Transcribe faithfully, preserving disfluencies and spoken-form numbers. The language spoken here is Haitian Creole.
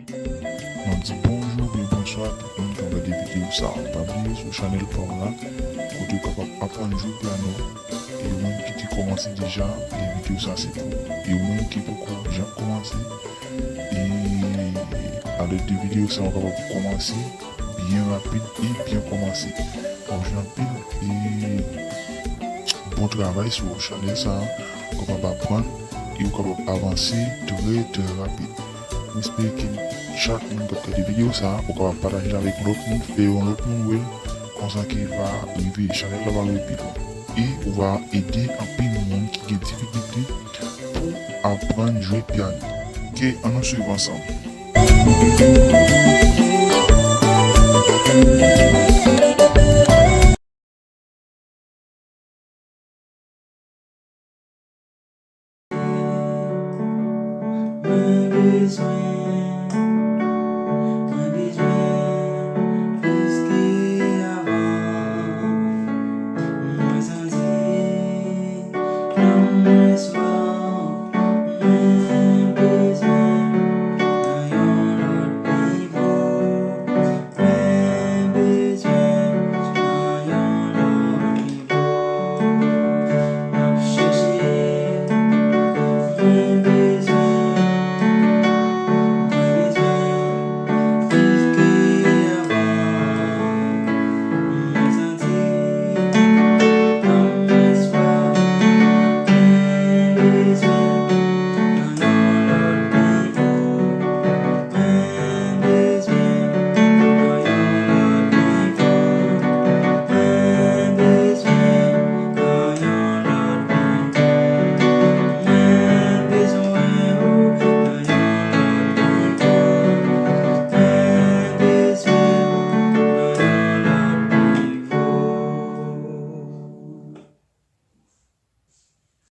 Mwen di bonjou oubyen bonswa tout moun k ap gade videyo sa a. Pa bliye sou chanèl pa w la, kote w kapab aprann jwe pyano. E ou menm ki te kòmanse deja, de videyo sa se pou ou. E ou menm ki poko janm kòmanse, e alèd de videyo sa w kapab kòmanse byen rapid e byen kòmanse. W ap jwenn anpil e bon travay sou chanèl sa a. Ou kapab aprann e ou kapab avanse trè, trè rapid. Mwen espere ke chak moun k ap gade videyo sa a, ou kapab pataje l avèk lòt moun, fè yon lòt moun wè l, konsa ke l va rive, chanèl la va rive pi lwen. E ou va ede anpil moun ki gen difikilte pou aprann jwe pyano. Oke, ann nou swiv ansanm.